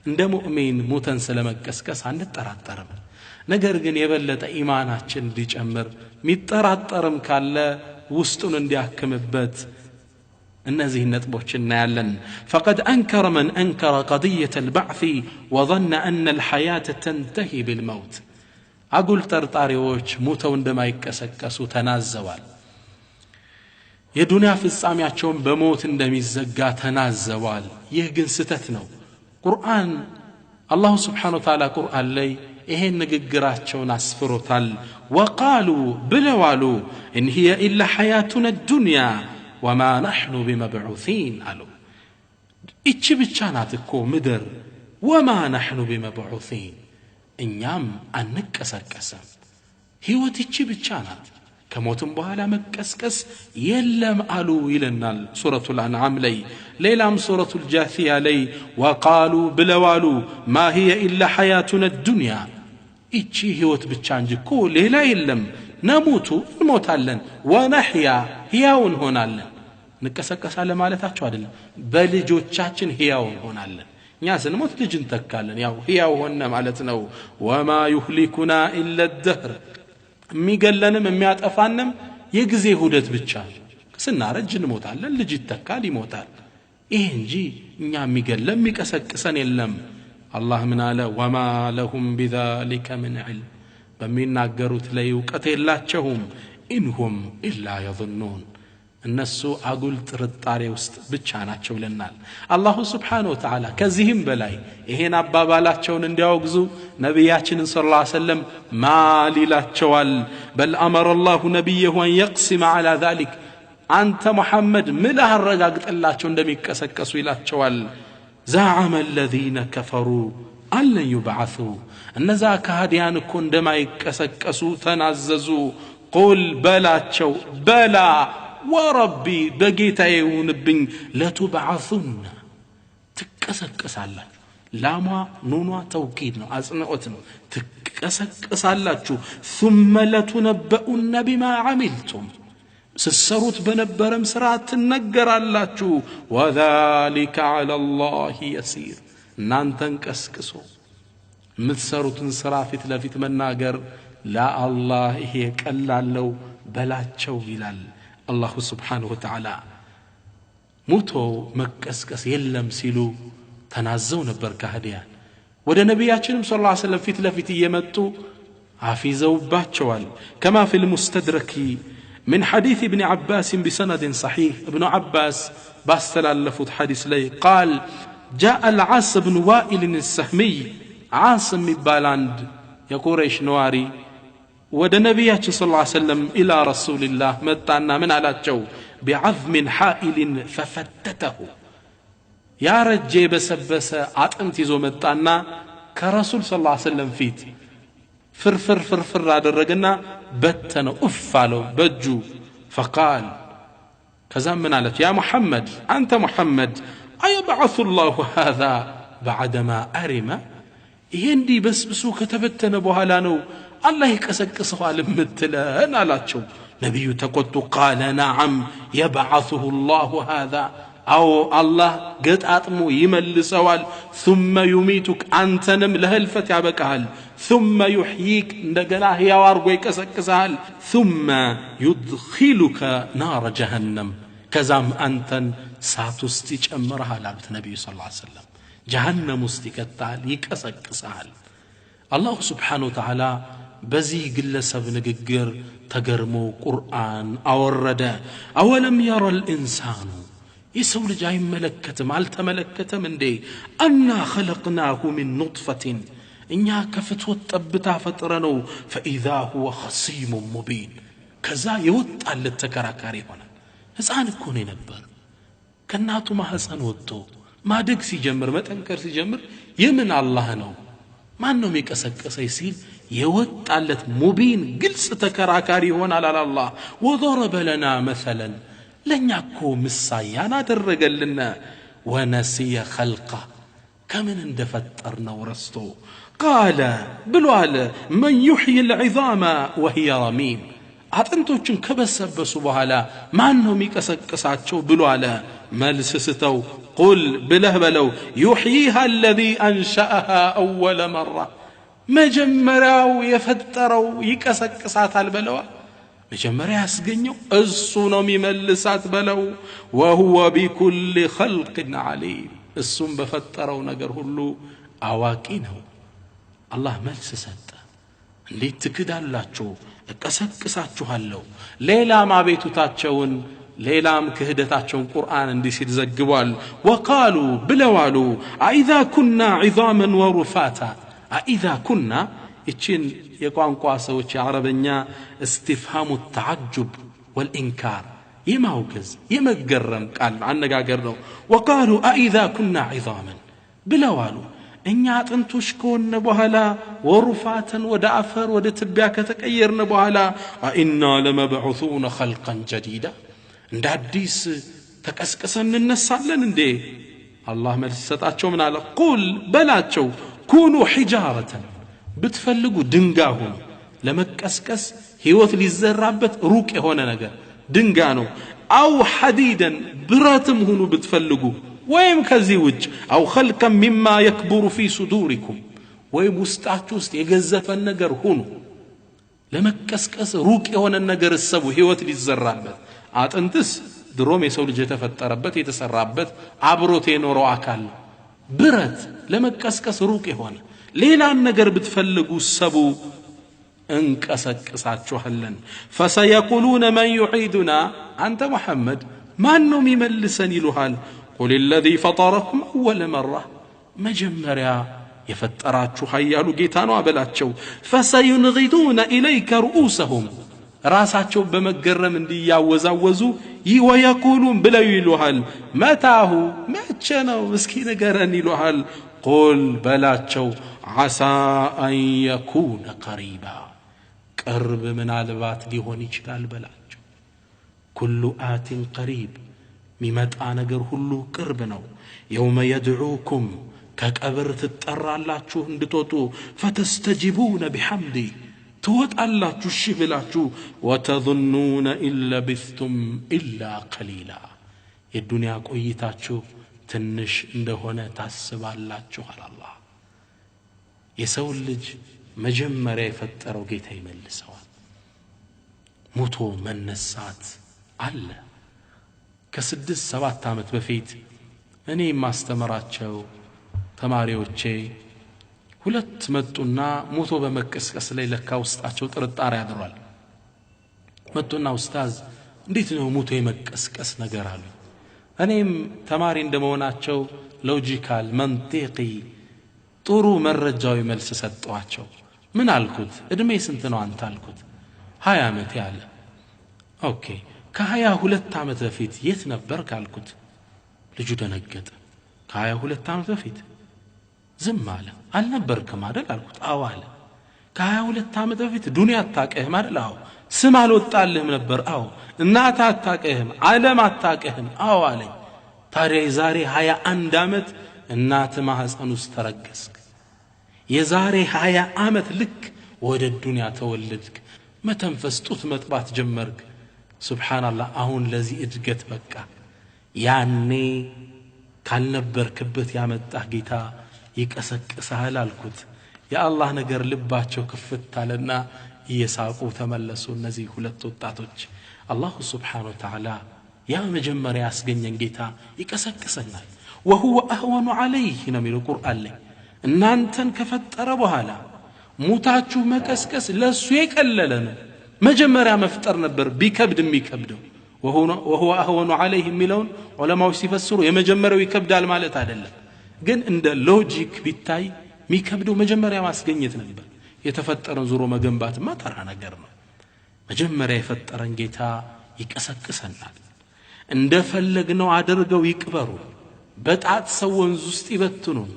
እንደ ሙእሚን ሙተን ስለመቀስቀስ አንጠራጠርም። ነገር ግን የበለጠ ኢማናችን እንዲጨምር ሚጠራጠርም ካለ ውስጡን እንዲያክምበት እነዚህ ነጥቦች እናያለን። فقد أنكر من أنكر قضية البعث وظن أن الحياة تنتهي بالموت። አጉል ጠርጣሪዎች ሙተው እንደማይቀሰቀሱ ተናዘዋል። የዱንያ ፍጻሜያቸውን በሞት እንደሚዘጋ ተናዘዋል። ይህ ግን ስተት ነው። ቁርአን አላሁ ስብሓነሁ ወተዓላ ቁርአን ላይ ይሄን ንግግራቸውን አስፍሮታል። ወቃሉ ብለዋሉ إن هي إلا حياتنا الدنيا وما نحن بمبعوثين አሉ። እቺ ብቻ ናት እኮ ምድር፣ وما نحن بمبعوثين እኛም አንቀሰቀስም። ህይወት እቺ ብቻ ናት፣ ከሞትም በኋላ መቀስቀስ የለም አሉ ይለናል ሱረቱል አንዓም ላይ። ሌላም ሱረቱል ጃሲያ ላይ وقالوا ብለዋሉ ما هي إلا حياتنا الدنيا እቺ ህይወት ብቻ እንጂ እኮ ሌላ የለም። نموت እንሞታለን፣ ونحيا ሕያው እንሆናለን። እንቀሰቀሳለን ማለታቸው አይደለም፣ በልጆቻችን ሕያው እንሆናለን። እኛ ስንሞት ልጅ እንተካለን፣ ያው ሕያው ሆነ ማለት ነው። وما يهلكنا إلا الدهر የሚገለንም የሚያጠፋንም የጊዜ ሁደት ብቻ። ስናረጅ እንሞታለን፣ ልጅ ይተካል፣ ይሞታል። ይሄ እንጂ እኛ የሚገለን የሚቀሰቅሰን የለም። አላህ ምን አለ? وما لهم بذلك من علم በሚናገሩት ላይ እውቀት የላቸውም። إن هم إلا يظنون እነሱ አጉል ጥርጣሬ ውስጥ ብቻ ናቸው ይለናል አላሁ ስብሓነሁ ወተዓላ። ከዚህም በላይ ይሄን አባባላቸውን እንዲያወግዙ ነቢያችንን صلى الله عليه وسلم ማል ይላቸዋል። بل أمر الله نبيه أن يقسم على ذلك አንተ ሙሐመድ ምልህ አረጋግጥላቸው እንደሚቀሰቀሱ ይላቸዋል። زعم الذين كفروا أن لن يبعثوا እነዛ ከሃዲያን እኮ እንደማይቀሰቀሱ ተናዘዙ። قل በላቸው بلى وربي በጌታዬ ይሁንብኝ لتبعثن ትቀሰቀሳላችሁ። ላሟ ኑኗ توكيد ነው፣ አጽንኦት ነው። ትቀሰቀሳላችሁ። ثم لتنبؤن بما عملتم ስትሰሩት በነበረም ስራ ትነገራላችሁ። وذلك على الله يسير እናንተን ቀስቅሶ የምትሰሩትን ስራ ፊት ለፊት መናገር ለአላህ ይሄ ቀላለው በላቸው ይላል አላሁ ስብሓነሁ ወተዓላ። ሙቶ መቀስቀስ የለም ሲሉ ተናዘው ነበር ከሃዲያን። ወደ ነቢያችንም صلى الله عليه وسلم ፊት ለፊት እየመጡ አፊዘውባቸዋል። كما في المستدرك من حديث ابن عباس بسند صحيح ابن عباس ባስተላለፉት ሐዲስ ላይ قال جاء العاص بن وائل السهمي ዓስ የሚባል አንድ የቁረይሽ ነዋሪ ወደ ነቢያችን صلى الله عليه وسلم إلى رسول الله መጣና ምን አላቸው? بعظم هائل ففتته ያረጀ የበሰበሰ አጥንት ይዞ መጣና ከረሱል صلى الله عليه وسلم ፊት ፍርፍር ፍርፍር አደረገና በተነው፣ እፍ አለው በእጁ። فقال ከዛም ምን አላቸው? يا محمد አንተ ሙሐመድ أيبعث الله هذا بعدما أرم ይሄ እንዲህ በስብሶ ከተበተነ በኋላ ነው አላህ ይቀሰቅሰዋል የምትለን አላቸው። ነቢዩ ተቆጡ። قال نعم يبعثه الله هذا አዎ አላህ ገጣጥሞ ይመልሰዋል። ثم يميتك አንተንም ለህልፈት ያበቃሃል። ثم يحييك እንደገና ሕያው አድርጎ ይቀሰቅሰሃል። ثم يدخلك نار جهنم ከዛም አንተን እሳት ውስጥ ይጨምርሃል አሉት ነቢዩ صلى الله عليه وسلم። ጀሃነም ውስጥ ይከታል፣ ይቀሰቅሰሃል። አላሁ ስብሓነሁ ወተዓላ በዚህ ግለሰብ ንግግር ተገርሞ ቁርአን አወረደ። أولم ير الإنسان የሰው ልጅ አይመለከትም አልተመለከተም እንዴ? أنا خلقناه من نطفة እኛ ከፍትወት ጠብታ ፈጥረነው فإذا هو خصيم مبين ከዛ የወጣለት ተከራካሪ ይሆናል። ሕፃን እኮ ነው የነበር። ከእናቱ ማህፀን ወጥቶ ማደግ ሲጀምር መጠንከር ሲጀምር የምን አላህ ነው ማን ነው የሚቀሰቀሰኝ ሲል የወጣለት ሙቢን ግልጽ ተከራካሪ ይሆናል አለ አላህ። ወደረበ ለና መሰለን ለእኛ እኮ ምሳያን አደረገልን። ወነሲየ ኸልቃ ከምን እንደፈጠርነው ረስቶ ቃለ ብሎ አለ መን ዩሕይ ልዕዛመ ወህየ ረሚም አጥንቶችን ከበሰበሱ በኋላ ማን ነው የሚቀሰቅሳቸው ብሎ አለ። መልስ ስተው ቁል ብለህ በለው ዩሕይሃ አለዚ አንሸአሃ አወለ መራ መጀመሪያው የፈጠረው ይቀሰቅሳታል በለዋ። መጀመሪያ ያስገኘው እሱ ነው የሚመልሳት በለው። ወሁወ ቢኩል ኸልቅን ዓሊም እሱም በፈጠረው ነገር ሁሉ አዋቂ ነው። አላህ መልስ ሰጠ። እንዴት ትክዳላችሁ? እቀሰቅሳችኋለሁ። ሌላም አቤቱታቸውን ሌላም ክህደታቸውን ቁርአን እንዲህ ሲል ዘግቧል። ወቃሉ ብለዋሉ አኢዛ ኩና ዒዛመን ወሩፋታ አኢዛ ኩና ይችን የቋንቋ ሰዎች የአረበኛ እስቲፍሃሙ ተዓጁብ ወልኢንካር የማውገዝ የመገረም ቃል አነጋገር ነው። ወቃሉ አኢዛ ኩና ዒዛመን ብለዋሉ እኛ አጥንቶች ከሆነ በኋላ ወሩፋተን ወደ አፈር ወደ ትቢያ ከተቀየርን በኋላ አኢና ለመብዑሱነ ኸልቀን ጀዲዳ እንደ አዲስ ተቀስቅሰን እንነሳለን እንዴ? አላህ መልስ ሰጣቸው። ምን አለ? ቁል በላቸው ኩኑ ሒጃረተን ብትፈልጉ ድንጋይ ሁኑ። ለመቀስቀስ ህይወት ሊዘራበት ሩቅ የሆነ ነገር ድንጋይ ነው። አው ሐዲደን ብረትም ሁኑ ብትፈልጉ፣ ወይም ከዚህ ውጭ አው ኸልቀን ሚማ የክቡሩ ፊ ሱዱሪኩም ወይም ውስጣችሁ ውስጥ የገዘፈን ነገር ሁኑ። ለመቀስቀስ ሩቅ የሆነ ነገር እሰቡ፣ ህይወት ሊዘራበት። አጥንትስ ድሮም የሰው ልጅ የተፈጠረበት የተሰራበት አብሮት የኖረው አካል ነው። ብረት ለመቀስቀስ ሩቅ የሆነ ሌላን ነገር ብትፈልጉ ሰቡ፣ እንቀሰቅሳችኋለን። ፈሰየቁሉነ መን ዩዒዱና አንተ ሙሐመድ ማን ነው የሚመልሰን ይሉሃል። ቁል ለዚ ፈጠረኩም አወለ መራ መጀመሪያ የፈጠራችሁ ኃያሉ ጌታ ነው አበላቸው። ፈሰዩንጊዱነ ኢለይከ ሩኡሰሁም ራሳቸው በመገረም እንዲያወዛወዙ ወየቁሉን ብለው ይሉሃል። መታሁ መቼ ነው እስኪ ንገረን ይሉሃል። ቁል በላቸው ዓሳ አን የኩነ ቀሪባ ቅርብ ምናልባት ሊሆን ይችላል በላቸው። ኩሉ አቲን ቀሪብ የሚመጣ ነገር ሁሉ ቅርብ ነው። የውመ የድዑኩም ከቀብር ትጠራላችሁ እንድትወጡ፣ ፈተስተጂቡነ ቢሐምዲ ትወጣላችሁ እሺ ብላችሁ፣ ወተظኑነ ኢን ለቢስቱም ኢላ ቀሊላ የዱንያ ቆይታችሁ ትንሽ እንደሆነ ታስባላችሁ አለ አላህ። የሰው ልጅ መጀመሪያ የፈጠረው ጌታ ይመልሰዋል። ሞቶ መነሳት አለ። ከ6-7 ዓመት በፊት እኔ የማስተምራቸው ተማሪዎቼ ሁለት መጡና ሞቶ በመቀስቀስ ላይ ለካ ውስጣቸው ጥርጣሬ አድሯል። መጡና ኡስታዝ እንዴት ነው ሞቶ የመቀስቀስ ነገር አሉ። እኔም ተማሪ እንደመሆናቸው logical منطقي ጥሩ መረጃዊ መልስ ሰጠኋቸው። ምን አልኩት? እድሜ ስንት ነው አንተ አልኩት። 20 ዓመት ያለ። okay ከ22 ዓመት በፊት የት ነበር ካልኩት ልጁ ደነገጠ። ከ22 ዓመት በፊት ዝም አለ። አልነበርክም አይደል አልኩት። አዎ አለ። ከ22 ዓመት በፊት ዱንያ አታውቅህም አይደል? አዎ። ስም አልወጣልህም ነበር? አዎ። እናት አታውቅህም፣ ዓለም አታውቅህም? አዎ አለኝ። ታዲያ የዛሬ 21 ዓመት እናት ማህፀን ውስጥ ተረገዝክ። የዛሬ 20 ዓመት ልክ ወደ ዱንያ ተወለድክ። መተንፈስ ጡት መጥባት ጀመርክ። ሱብሃንአላህ አሁን ለዚህ እድገት በቃ። ያኔ ካልነበርክበት ያመጣህ ጌታ ይቀሰቅስሃል አልኩት። የአላህ ነገር ልባቸው ክፍት አለና እየሳቁ ተመለሱ እነዚህ ሁለት ወጣቶች። አላሁ ሱብሓነሁ ወተዓላ ያ መጀመሪያ ያስገኘን ጌታ ይቀሰቅሰናል። ወሁወ አህወኑ ዐለይህ ነው የሚለው ቁርአን ላይ። እናንተን ከፈጠረ በኋላ ሙታችሁ መቀስቀስ ለሱ የቀለለ ነው። መጀመሪያ መፍጠር ነበር ቢከብድ የሚከብደው። ወሁወ አህወኑ ዐለይህ የሚለውን ዑለማዎች ሲፈስሩ የመጀመሪያው ይከብዳል ማለት አይደለም፣ ግን እንደ logic ቢታይ የሚከብደው መጀመሪያ ማስገኘት ነበር። የተፈጠረን ዙሮ መገንባትማ ተራ ነገር ነው። መጀመሪያ የፈጠረን ጌታ ይቀሰቅሰናል። እንደፈለግነው አድርገው ይቅበሩ፣ በጣት ሰው ወንዝ ውስጥ ይበትኑን፣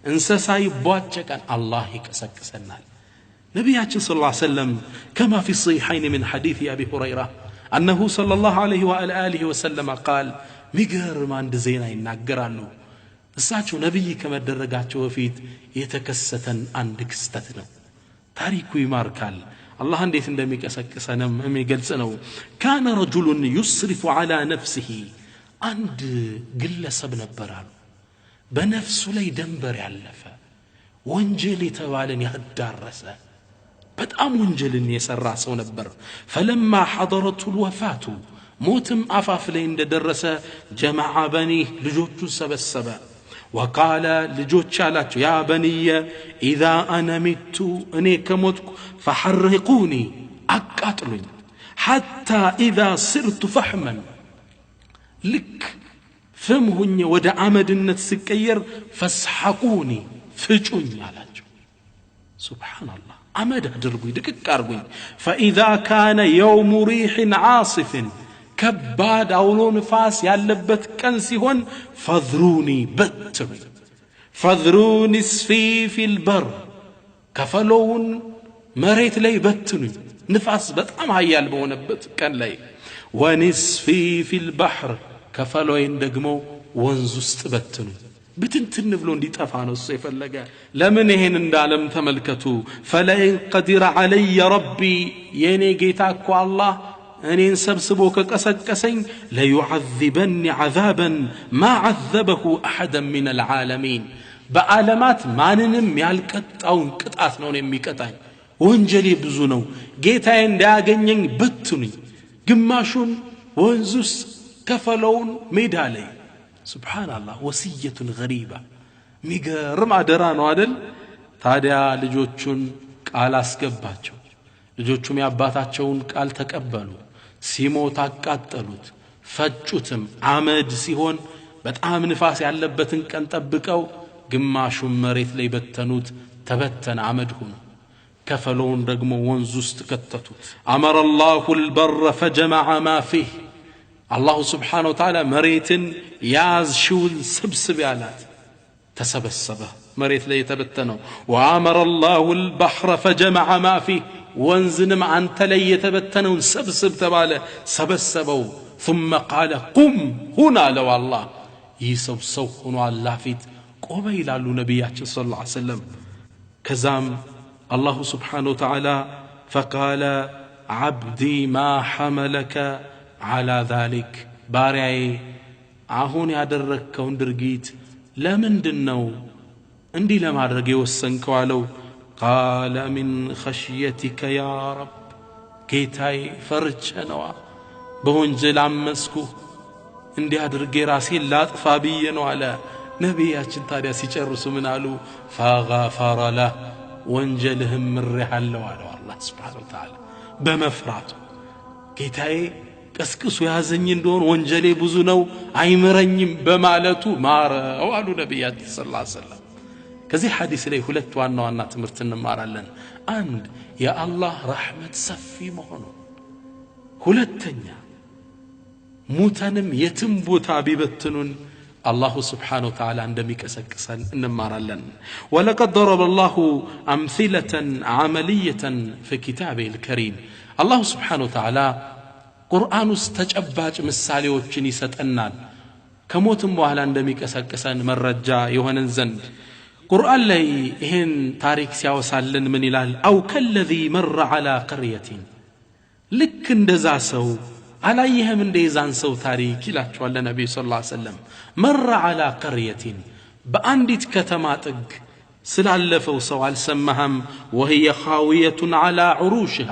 እንስሳ ይቧጨቀን፣ አላህ ይቀሰቅሰናል። ነቢያችን صلى الله عليه وسلم كما في الصحيحين من حديث أبي هريرة أنه صلى الله عليه وآله وسلم قال ሚገርም አንድ ዜና ይናገራሉ። እሳቸው ነብይ ከመደረጋቸው በፊት የተከሰተን አንድ ክስተት ነው። ታሪኩ ይማርካል። አላህ እንዴት እንደሚቀሰቅሰንም የሚገልጽ ነው። ካነ ረጁሉን ዩስሪፉ ዐላ ነፍሲሂ አንድ ግለሰብ ነበር አሉ፣ በነፍሱ ላይ ደንበር ያለፈ፣ ወንጀል የተባለን ያዳረሰ፣ በጣም ወንጀልን የሰራ ሰው ነበር። ፈለማ ሐضረቱ الوفاة ሞትም አፋፍ ላይ እንደደረሰ ጀማዓ በኒህ ልጆቹን ሰበሰበ። وقال ልጆች አላቸው፣ ያ በንየ ኢዛ አነ ሚቱ እኔ ከሞትኩ ፈሐርቁኒ አቃጥሉኝ፣ ሐታ ኢዛ ስርቱ ፈሕመን ልክ ፍም ሁኜ ወደ አመድነት ስቀየር ፈስሐቁኒ ፍጩኝ አላቸው። ሱብሓነላህ፣ አመድ አድርጉኝ፣ ድቅቅ አድርጉኝ። ፈኢዛ ካነ የውሙ ሪሕን ዓሲፍን ከባድ አውሎ ንፋስ ያለበት ቀን ሲሆን ፈዝሩኒ በትኑኝ፣ ፈዝሩኒ ስፊ ፊል በር ከፈሎውን መሬት ላይ በትኑኝ፣ ንፋስ በጣም ኃያል በሆነበት ቀን ላይ፣ ወኒስፊ ፊል ባህር ከፈሎዬን ደግሞ ወንዝ ውስጥ በትኑኝ። ብትንትን ብሎ እንዲጠፋ ነው እሱ የፈለገ። ለምን ይሄን እንዳለም ተመልከቱ። ፈለኢን ቀዲረ ዐለየ ረቢ የኔ ጌታ እኮ አላህ እኔን ሰብስቦ ከቀሰቀሰኝ ለዩዓዚበኒ ዐዛበን ማ ዐዘበሁ አሐደን ሚን አልዓለሚን በዓለማት ማንንም ያልቀጣውን ቅጣት ነው የሚቀጣኝ። ወንጀሌ ብዙ ነው፣ ጌታዬ እንዳያገኘኝ በትኑኝ፣ ግማሹን ወንዝ ውስጥ ከፈለውን ሜዳ ላይ። ሱብሓነላህ፣ ወስየቱን ገሪባ፣ ሚገርም አደራ ነው አይደል? ታዲያ ልጆቹን ቃል አስገባቸው። ልጆቹም የአባታቸውን ቃል ተቀበሉ። ሲሞት አቃጠሉት፣ ፈጩትም። አመድ ሲሆን በጣም ንፋስ ያለበትን ቀን ጠብቀው ግማሹን መሬት ላይ በተኑት፣ ተበተነ፣ አመድ ሆኖ። ከፈለውን ደግሞ ወንዝ ውስጥ ከተቱት። አመረ አላሁ አልበረ ፈጀመዐ ማ ፊህ አላሁ ስብሓነሁ ወተዓላ መሬትን ያዝሽውን ስብስብ ያላት፣ ተሰበሰበ መሬት ላይ የተበተነው። ወአመረ አላሁ አልበሕረ ፈጀመዐ ማ ፊህ ወንዝንም አንተ ላይ የተበተነውን ሰብስብ ተባለ፣ ሰበሰበው። ثم قال قم ሁን አለው አላህ። ይህ ሰው ሰው ሆኖ አላህ ፊት ቆመ ይላሉ ነቢያችን ሰለላሁ ዐለይሂ ወሰለም። ከዛም አላሁ ስብሓነሁ ወተዓላ ፈቃለ ዓብዲ ማ ሐመለከ ዐላ ዛሊክ፣ ባሪያዬ አሁን ያደረግከውን ድርጊት ለምንድን ነው እንዲህ ለማድረግ የወሰንከው አለው። ቃለ ሚን ኸሽየቲከ ያ ረብ፣ ጌታዬ ፈርቼ ነዋ፣ በወንጀል አመስኩህ፣ እንዲህ አድርጌ ራሴን ላጥፋ ብዬ ነው አለ። ነቢያችን ታዲያ ሲጨርሱ ምን አሉ? ፈገፈረ ለህ፣ ወንጀልህም ምሬሃለሁ አለው አላህ ስብሓነሁ ወተዓላ። በመፍራቱ ጌታዬ ቀስቅሱ ያዘኝ እንደሆን ወንጀሌ ብዙ ነው አይምረኝም በማለቱ ማረው አሉ ነቢያችን ሰለላሁ ዐለይሂ ወሰለም። ከዚህ ሐዲስ ላይ ሁለት ዋና ዋና ትምህርት እንማራለን። አንድ፣ የአላህ ረሕመት ሰፊ መሆኑ። ሁለተኛ፣ ሙተንም የትም ቦታ ቢበትኑን አላሁ ስብሓነሁ ወተዓላ እንደሚቀሰቅሰን እንማራለን። ወለቀድ ደረበ አላሁ አምሲለተን ዐመልየተን ፊ ኪታቢሂል ልከሪም፣ አላሁ ስብሓነሁ ወተዓላ ቁርአን ውስጥ ተጨባጭ ምሳሌዎችን ይሰጠናል ከሞትም በኋላ እንደሚቀሰቅሰን መረጃ የሆነን ዘንድ። ቁርአን ላይ ይሄን ታሪክ ሲያወሳልን ምን ይላል? አው ከለዚ መረ ዐላ ቀርየቲን፣ ልክ እንደዛ ሰው አላየህም እንደ የዛን ሰው ታሪክ ይላቸዋል ለነቢዩ ሰለላሁ ዐለይሂ ወሰለም። መረ ዐላ ቀርየቲን፣ በአንዲት ከተማ ጥግ ስላለፈው ሰው አልሰማህም? ወህየ ኻዊየቱን ዐላ ዑሩሽሃ፣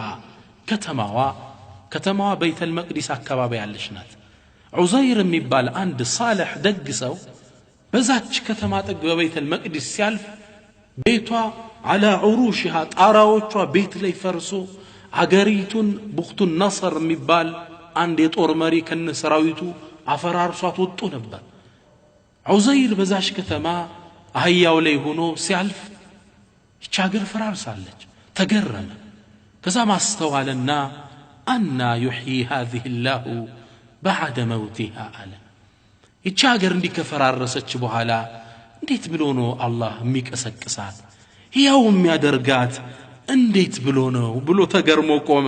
ከተማዋ በይተል መቅዲስ አካባቢ ያለች ናት። ዑዘይር የሚባል አንድ ሳልሕ ደግ ሰው በዛች ከተማ ጥግ በበይተል መቅዲስ ሲያልፍ ቤቷ ዐላ ዑሩሽሃ ጣራዎቿ ቤት ላይ ፈርሶ አገሪቱን ቡኽቱን ነሰር የሚባል አንድ የጦር መሪ ከነ ሰራዊቱ አፈራርሷት ወጥቶ ነበር። ዑዘይር በዛች ከተማ አህያው ላይ ሆኖ ሲያልፍ ይቺ ሀገር ፈራርሳለች፣ ተገረመ። ከዛ ማስተዋለና አና ዩሕዪ ሃዚህ ላሁ በዐደ መውቲሃ አለ። ይቺ ሀገር እንዲህ ከፈራረሰች በኋላ እንዴት ብሎ ነው አላህ የሚቀሰቅሳት ሕያው የሚያደርጋት እንዴት ብሎ ነው ብሎ ተገርሞ ቆመ።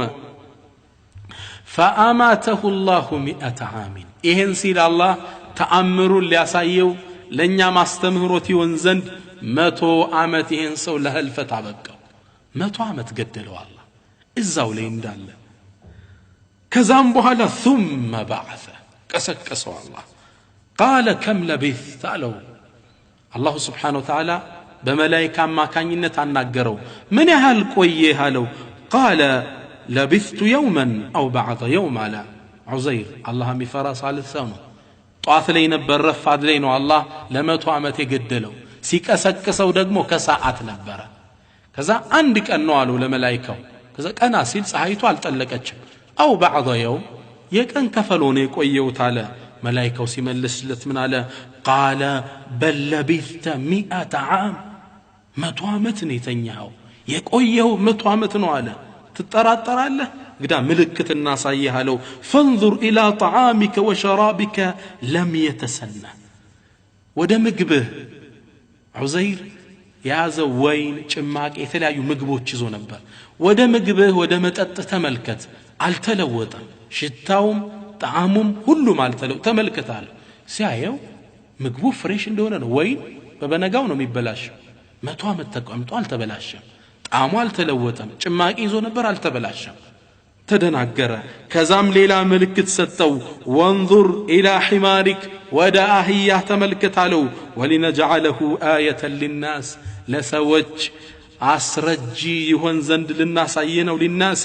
ፈአማተሁ ላሁ ሚአተ ዓሚን፣ ይሄን ሲል አላህ ተአምሩን ሊያሳየው ለእኛ ማስተምህሮት ይሆን ዘንድ 100 ዓመት ይሄን ሰው ለህልፈት አበቃው። 100 ዓመት ገደለው አላህ እዛው ላይ እንዳለ። ከዛም በኋላ ثم بعث ቀሰቀሰው አላህ። ቃለ ከም ለቢስት አለው። አላሁ ስብሓነ ወተዓላ በመላይካ አማካኝነት አናገረው። ምን ያህል ቆየህ አለው። ቃለ ለቢስቱ የውመን አው ባዕደ የውም አለ። ዑዘይር አላህ የሚፈራ ሳልህ ሰው ነው። ጧት ላይ ነበር፣ ረፋድ ላይ ነው አላህ ለ100 ዓመት የገደለው። ሲቀሰቅሰው ደግሞ ከሰዓት ነበረ። ከዛ አንድ ቀን ነው አለው ለመላይካው። ከዛ ቀና ሲል ፀሐይቱ አልጠለቀችም። አው ባዕደ የውም የቀን ከፈል ሆኖ የቆየሁት አለ። መላይካው ሲመልስለት ምን አለ? ቃለ በል ለቢስተ 100 ዓም፣ 100 ዓመት ነው የተኛኸው፣ የቆየው 100 ዓመት ነው አለ። ትጠራጠራለህ? ግዳ ምልክት እናሳይህ አለው። ፈንዙር ኢላ ጠዓሚከ ወሸራቢከ ለም የተሰና፣ ወደ ምግብህ ዑዘይር የያዘው ወይን፣ ጭማቂ፣ የተለያዩ ምግቦች ይዞ ነበር። ወደ ምግብህ ወደ መጠጥ ተመልከት፣ አልተለወጠም። ሽታውም ጣዕሙም ሁሉም አልተለወጠም። ተመልከት አለ። ሲያየው ምግቡ fresh እንደሆነ ነው። ወይን በበነጋው ነው የሚበላሸው። 100 ዓመት ተቀምጦ አልተበላሸም። ጣዕሙ አልተለወጠም። ጭማቂ ይዞ ነበር፣ አልተበላሸም። ተደናገረ። ከዛም ሌላ ምልክት ሰጠው። وانظر إلى حمارك፣ ወደ አህያህ ተመልከት አለው። ولنجعله آية للناس፣ ለሰዎች አስረጂ ይሆን ዘንድ ልናሳይ ነው። للناس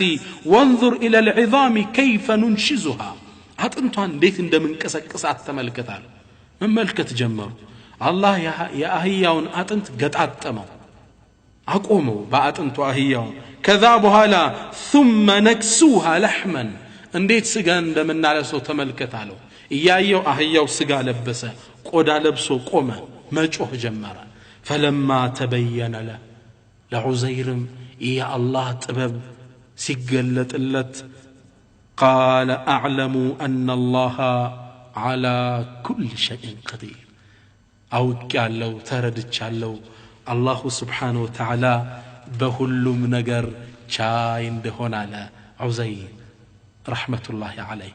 وانظر إلى العظام كيف ننشزها፣ አጥንቷን እንዴት እንደምንቀሰቅሳት ተመልከት አለው። መመልከት ጀመሩ። አላህ የአህያውን አጥንት ገጣጠመው፣ አቆመው በአጥንቱ አህያውን። ከዛ በኋላ ثم نكسوها لحما፣ እንዴት ስጋ እንደምናለብሰው ተመልከት አለው። እያየው አህያው ስጋ ለበሰ፣ ቆዳ ለብሶ ቆመ፣ መጮህ ጀመረ። ፈለማ ተበየነ ለ ለዑዘይርም የአላህ ጥበብ ሲገለጥለት ቃለ አዕለሙ አነ አላህ ዓላ ኩል ሸይን ቀዲር፣ አውቄያለሁ፣ ተረድቻለሁ አላሁ ስብሓነሁ ወተዓላ በሁሉም ነገር ቻይ እንደሆነ አለ ዑዘይር ረሕመቱላሂ ዐለይህ።